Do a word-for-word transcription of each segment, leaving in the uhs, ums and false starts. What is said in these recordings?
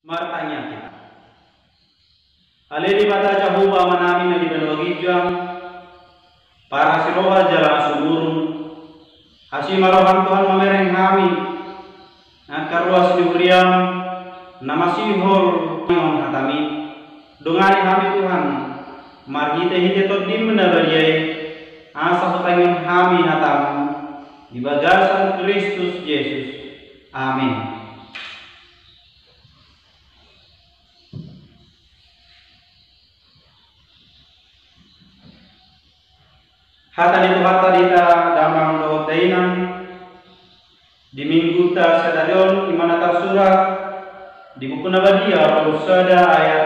Martangiang hita. Ale Debata Jahowa Amanami na di banua ginjang, parasi roha jala na sumurung, asi ma roham Tuhan mamereng hami, angka ruas ni huriam na masihol ngon hatami. Dongani hami Tuhan, marhite-hite Tondim na badia i, asa hutangion hami hatam, di bagasan Kristus Jesus. Amin. Hata ni Tuhanta di hita damang dohot dainang, di minggunta sadari on ima na tarsurat di buku na badia, volume sada, ayat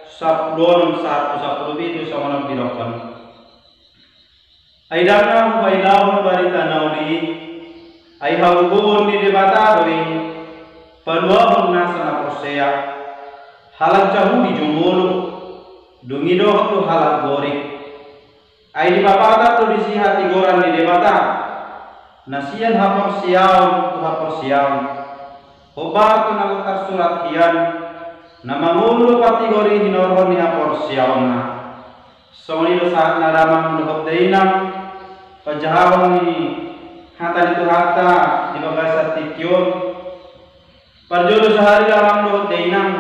sampulu onom sahat tu sampulu pitu, songon on didokkon. Ai ndang na hubailahon barita na uli i, ai hagogoon ni Debata do i, paluahon nasa na porsea, halak Jahudi jumolo, dung i dohot tu halak Gorik. Ai dipapatar do disi hatigoran ni Debata, na sian haporseaon tu haporseaon. Hombar tu na tarsurat hian, na mangolu do partigor i hinorhon ni haporseaonna. Songon i do sahat na damang dohot dainang, panjahahon ni hata ni Tuhanta di bagasan tingki on. Parjolo sahali damang dohot dainang,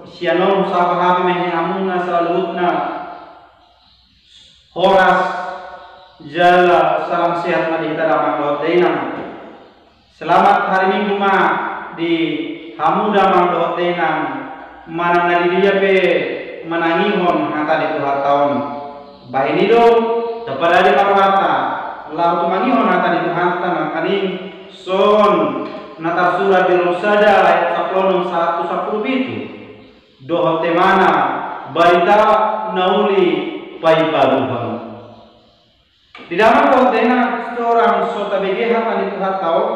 sian on husapa hami ma i hamuna saluhutna. Horas jala salam sehat ma di hita damang dohot dainang. Selamat hari Minggu ma di hamu damang dohot dainang, manang na di dia pe manangihon hata ni Tuhanta on. Bahen i do, tapadadi ma rohanta laho tumangihon hata ni Tuhanta nangkaning, songon na tarsurat di volume sada ayat sampulu onom sahat tu sampulu pitu. Dohot temana, barita na uli paibaruhon. Di damang dohot dainang, sorang so tabege hata ni Tuhanta on,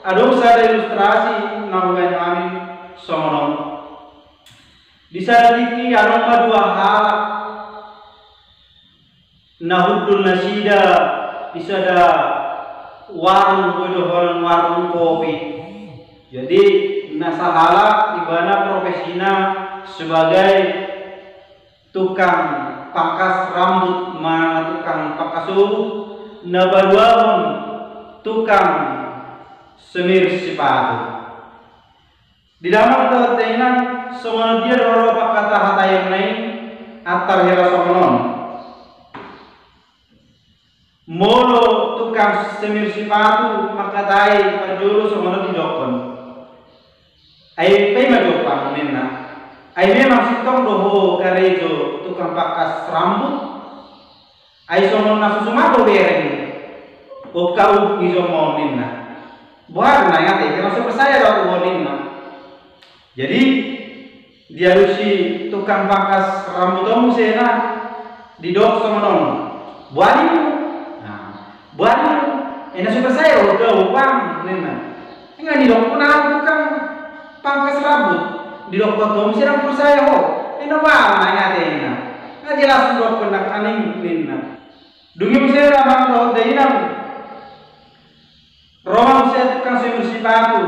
adong sada ilustrasi na hubahen hami songon on. Di sada tingki adong ma dua halak na hundul nasida di sada warung, boi dohonon warung kopi. Jadi na sahalak ibana profesina sebagai tukang pangkas rambut manang tukang pangkas sobu, na paduahon tukang semir sipatu. Di damang dohot dainang, songon dia do ro pangkatahataonna i, antar hira songon on. Molo tukang semir sipatu mangkatai, parjolo songon on didokkon. Ai paima jompang ninna. Ai memang sintong do ho karejo tukang pangkas rambut. Ai songon na so suman do bereng. Oka uk ni jomon ninna. Boha do na i ate, karena so persaya do ho ninna. Jadi dialusi tukang pangkas rambut on muse na, didok songon on. Boha ninmu? Nah, boha ninmu? Ena so persaya do ho bang ninna. Nga didokkon na tukang pangkas rambut. Didokkon tu ho muse ndang persaya ho. Ena boha na i ate ninna. Nga jelas didokkon nangkaning ninna. Dung i muse damang dohot dainang. Ro ma muse tukang semir sipatu.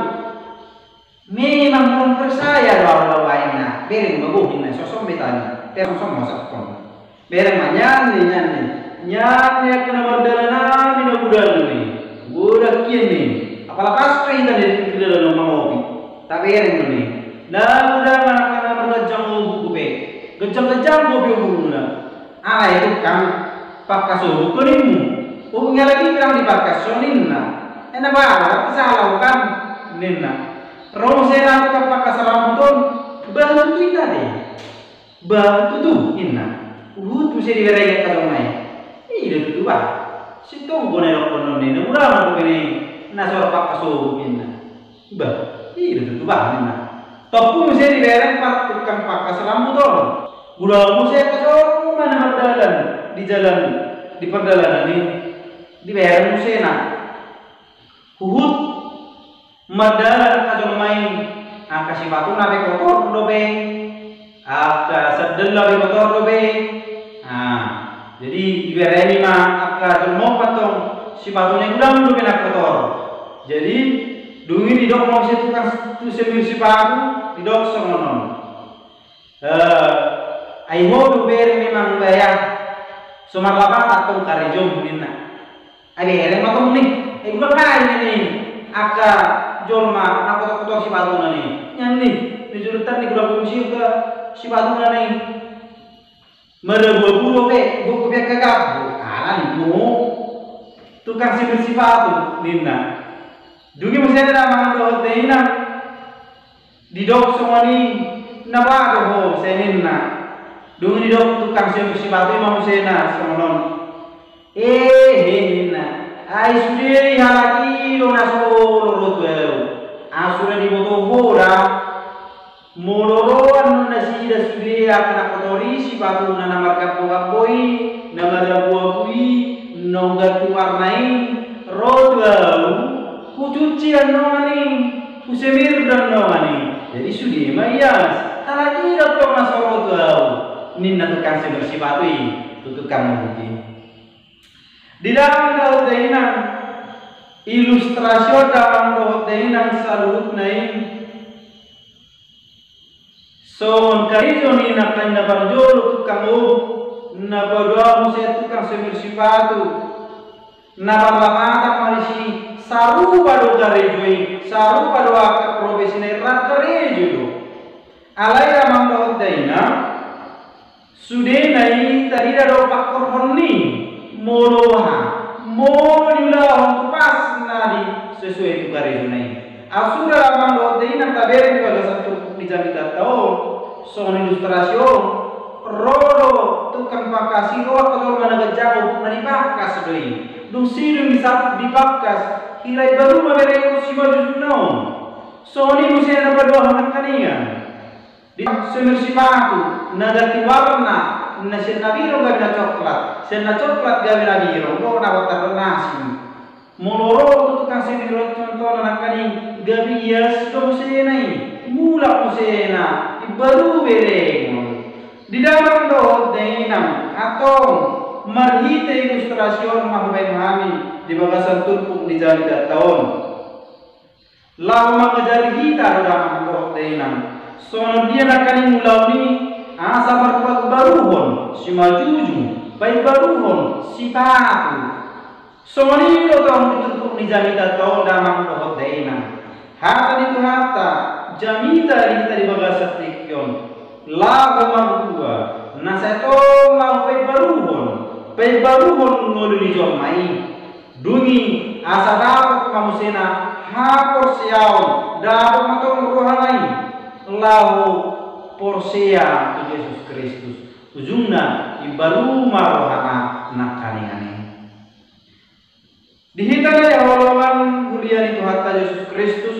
Memang ndang persaya do ahu laho ninna. Bereng ma boha ninna, so sombet ninna. Bereng so mosakon. Bereng ma nian ni, nian ni. Nian ni angka na mardalan nami na godang ni. Godang hian ni. Apala pas tu hita ni di dalan on mangopi. Tabereng do ni. Na godang angka na marganjang obu pe. Ganjang-ganjang obu-obuna. Alai tukang pangkas obu pe ninmu. Obu nga lagi bilang di pangkas on ninna. Ena boha, tapi salah kan ninna. Ro muse na tukang pangkas rambut on. Bah tutu ninna de. Bah tutu ninna. Huhut muse dibereng angka jolma i. I do tutu bah. Sintong do na didokkon on ninna. Godang do pe na so pangkas obu ninna. Bah, i do tutu bah ninna. Tompu muse dibereng par tukang pangkas rambut on. Godang muse angka jolma na mardalan di jalan, di pardalanan i. Dibereng muse na. Huhut mardalan angka jolma i, angka sipatuna pe kotor dope. Angka sandalna pe kotor dope. Nah, jadi dibereng i ma angka jolma on antong sipatuna i godang dope na kotor. Jadi Dung i didok ma muse tukang tu semirsipatu, didok songon on. Eh, ai ho do bere memang baya, so marlapatan antong karejom ninna. Ai bere ma tong ni, ai gula kai ni angka jolma na kotor-kotor sipatuna ni. Nian ni, ni julutan ni gula bungsi ke sipatuna ni. Marabu-abu dope, buku pe angka gabu, ala ni mu. Tukang semirsipatu ninna. Dung i muse na mangan dohot dainang. Didok songon i, na ba do ho muse ninna. Dung i didok tukang semirsipatu i ma muse na songon on. Ehe ninna. Ai sude i halak i do na so olo ro tu ahu. Ahu sude diboto ho da. Molo ro annon nasida sude angka na kotor i sipatuna na margabbo-gabbo i, na marabu-abu i, na umganti warna i, ro tu ahu, hucuci annon i, husemir do annon i. Jadi sude ma ias, halak i do antong na so ro tu ahu, ninna tukang semirsipatu i tu tukang mabuk i. Di damang dohot dainang, ilustrasi on damang dohot dainang saluhutna i. Songon karejo ni nangkaning na parjolo tukang obu, na paduahon muse tukang semirsipatu, na parlapatan ma disi, sarupa do karejo i, sarupa do angka profesina i, rap karejo do. Alai damang dohot dainang, sudena i tarida do pangkorhon ni, molo aha, molo diulahon tu pas na di sesuai tu karejona i. Ahu sude damang dohot dainang, tabereng di bagasan turpuk ni jamitanta on, songon ilustrasi on, ro do tukang pangkas i, ro angka jolma na ganjang, na dipangkas do i. Dung sidung i sap dipangkas, hira i baru ma bere i, si ma jujuna on. Songon i muse na paduahon nangkaningan. Di semirsipatu, na ganti warna, na sian na birong gabe na coklat, sian na coklat gabe na birong, do na botar do na asing. Molo ro tu tukang semirsipatu on nangkaning, gabe ias do musena i, mulak musena, imbaru berengon. Di damang dohot dainang, antong, marhite ilustrasi on ma hubaen hami di bagasan turpuk ni jamitanta on. Laho mangajari hita do damang dohot dainang, songon dia nangkaning ulaon i, asa marpaimbaruhon simanjujung, paimbaruhon sipatu. Songon i do tong di turpuk ni jamitanta on damang dohot dainang. Hata ni Tuhanta, jamita di hita di bagasan tingki on. Laho marbua, na sai tong laho paimbaruhon, paimbaruhon ngolu ni jolma i. Dung i asa dapot ma musena haporseaon, dapot ma tong rohana i laho porsea tu Jesus Kristus. Ujungna imbaru ma rohana nangkaningan i. Di hita na hinaholongan huria ni Tuhanta Jesus Kristus,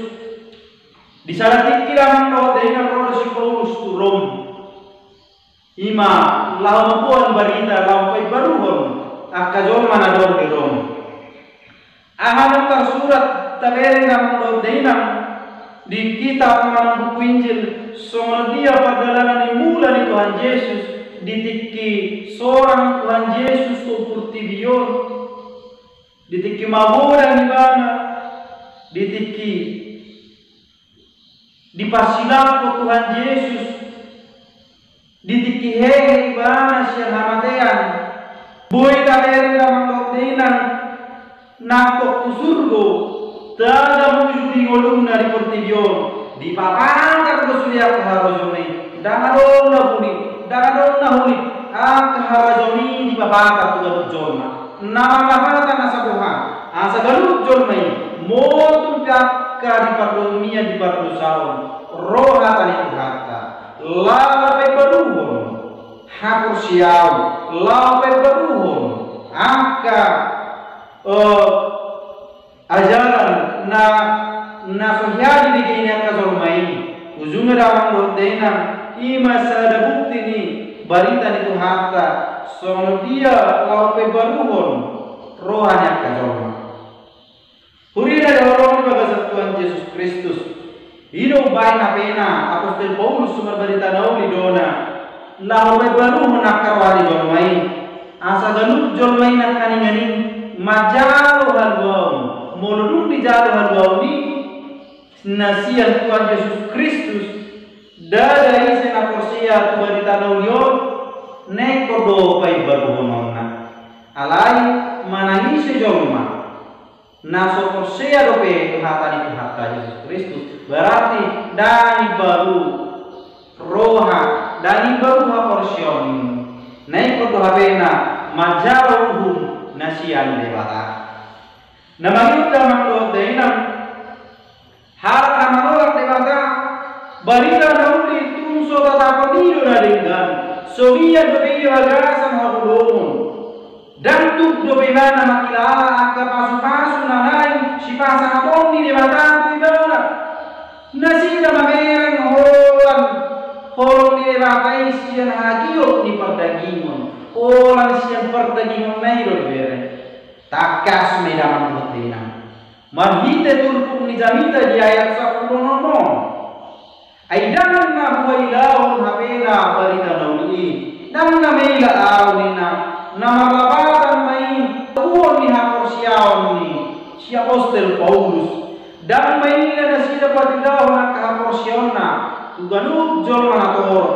di sada tingki damang dohot dainang ro do si Paulus tu Rom. I ma laho mamboan barita, laho paimbaruhon angka jolma na adong di Rom. Aha na tarsurat, tabereng damang dohot dainang, di kitab manang buku Injil, songon dia pardalanan ni mula ni Tuhan Jesus, di tingki sorang Tuhan Jesus tu portibi on, di tingki magodang ibana, di tingki diparsilangkon Tuhan Jesus, di tingki hehe ibana sian hamatean. Boi tabereng damang dohot dainang, nangkok tu surgo, tagan uju di ngoluna di portibi on, dipapatar do sude angka harajaon i. Ndang adong na buni, ndang adong na holi, angka harajaon i dipapatar tu ganup jolma. Na marlapatan asa boha, asa ganup jolma i, molo tung pe angka di pardomian, di pardosaon, ro hata ni Tuhanta, laho paimbaruhon haporseaon, laho paimbaruhon angka, eh, ajaran na, na so hea dibege ni angka jolma i. Ujungna damang dohot dainang, i ma sada bukti ni barita ni Tuhanta, songon dia laho paimbaruhon roha ni angka jolma. Huria na hinaholongan di bagasan Tuhan Jesus Kristus. I do umbahen napena apostel Paulus so marbarita na uli do na laho paimbaruhon angka roha ni jolma i. Asa ganup jolma i nangkaningan i manjalo haluaon. Molo dung dijalo haluaon i, na sian Tuhan Jesus Kristus, ndada ise na porsea tu barita na uli on, na ingkon do paimbaruhononna. Alai manang ise jolma na so porsea dope tu hata ni Tuhanta Jesus Kristus, berarti ndang imbaru roha, ndang imbaru haporseaon ni. Na ingkon do hapena manjalo uhum na sian Debata. Na mangihut damang dohot dainang, halak na manolak Debata, barita na uli tung so tatapon i do na denggan, songon i dope i di bagasan haholomon. Ndang tuk dope ibana mangkilala angka pasupasu na naeng sipasahaton ni Debata tu ibana. Nasida mamereng holan holong ni Debata i sian hagiot ni pardagingon, holan sian pardagingonna i do dibereng. Tangkas ma i damang dohot dainang. Marhite turpuk ni jamita di ayat sampulu onom on. Ai ndang na huailahon hapena barita na uli i, ndang na maila ahu ninna, na marlapatan ma i huailahon ni haporseaon ni si apostel Paulus. Ndang maila nasida patilahon angka haporseaonna tu ganup jolma na torop.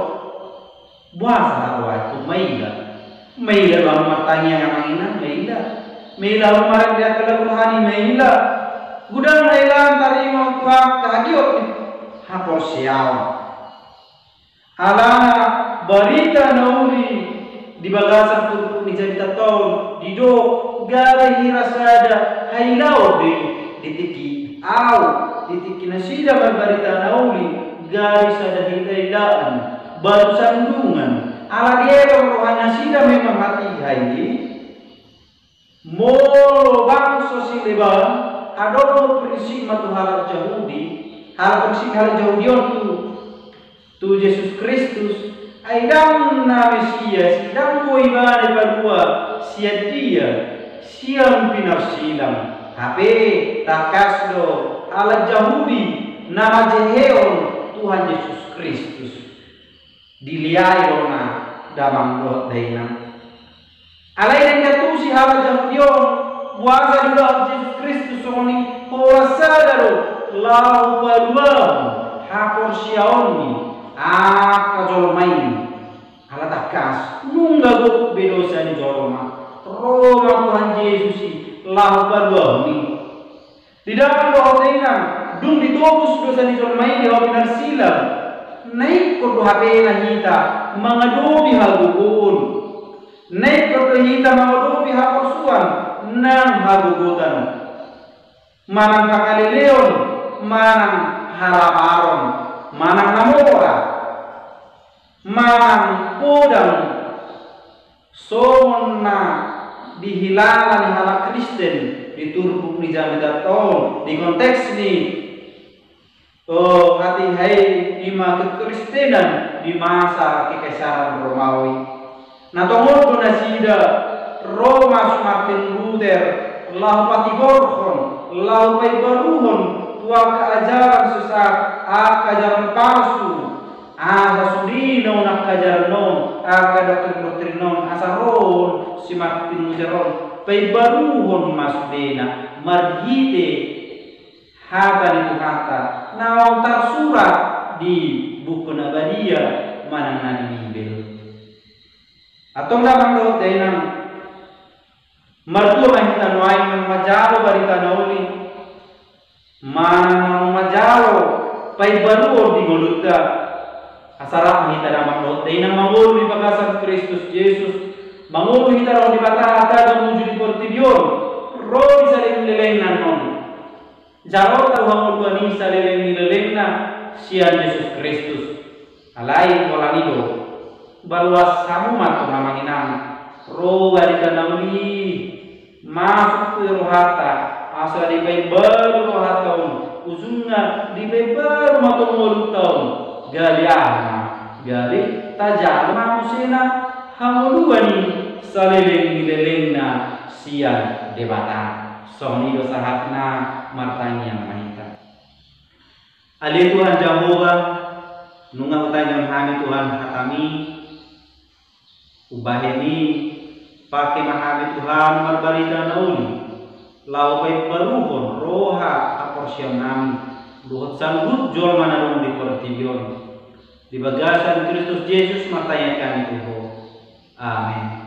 Boasa hata ahu maila? Maila do ahu martangiang, amang inang, maila. Maila ahu marende angka lagu rohani, maila. Godang hailaan taringot tu angka hagiot ni haporseaon. Alana barita na uli di bagasan turpuk ni jamita on didok gabe hira sada hailaon do i di tingki ahu, di tingki nasida marbarita na uli, gabe sada hailailaan, batu sandungan. Ala dietong roha nasida memang hatiha i. Molo bangso sileban, adong do prinsip ma tu halak Jahudi, halak prinsip halak Jahudi on tu, tu Jesus Kristus, ai ndang na Mesias, ndang boi ibana ipalua sian dia, sian pinarsilang. Hape tangkas do halak Jahudi na manjehehon Tuhan Jesus Kristus. Dileai do na damang dohot dainang. Alai denggan tusi halak Jahudi on, boasa diulahon Jesus Kristus songon i, holan sada do, laho paluahon haporseaon ni angka jolma i. Ala tangkas, nunga gok be dosa ni jolma, ro ma Tuhan Jesus i laho paluahon i. Di damang dohot dainang, dung ditobus dosa ni jolma i di hau pinarsilang, na ingkon do hapena hita mangadopi hagogoon. Na ingkon do hita mangadopi haporsuan nang hagogotan. Manang pangaleleon, manang haraparon, manang na mora, manang podang, songon na dihilala ni halak Kristen di turpuk ni jamita on, di konteks ni, o, hatiha i, i ma kekristenan di masa kekaisaran Romawi. Na tongon do nasida ro ma si Martin Luther laho patigorhon, laho paimbaruhon tu angka ajaran sesat, angka ajaran palsu. Asa sude na unang ajaran on, angka doktrin-doktrin on, asa ro si Martin Luther on paimbaruhon ma sudena marhite hata ni Tuhanta naung tarsurat di buku na badia manang na di Bibel. Antong damang dohot dainang, martua ma hita nuaeng manjalo barita na uli, manang manjalo paimbaruon di ngolunta. Asa rap ma hita damang dohot dainang mangolu di bagasan Kristus Jesus, mangolu hita ro di Debata Debata manuju di portibi on, ro di saleleng ni lelengna annon. Jalo do hangoluan i saleleng ni lelengna sian Jesus Kristus. Alai holan i do, baloas hamu ma antong amang inang, ro barita na uli i masuk tu rohanta, asa dipaimbaru rohanta on, ujungna dipaimbaru ma antong ngolunta on, gabe aha ma, gabe tajalo ma muse na hangoluan i saleleng ni lelengna sian Debata. Songon i do sahatna, martangiang ma hita. Ale Tuhan Jahowa, nunga hutangihon hami Tuhan hataMi, umbahen i pake ma hami Tuhan marbarita na uli, laho paimbaruhon roha haporseaonnami, dohot sanggup jolma na adong di portibi on. Di bagasan Kristus Jesus martangiang hami tu Ho. Amen.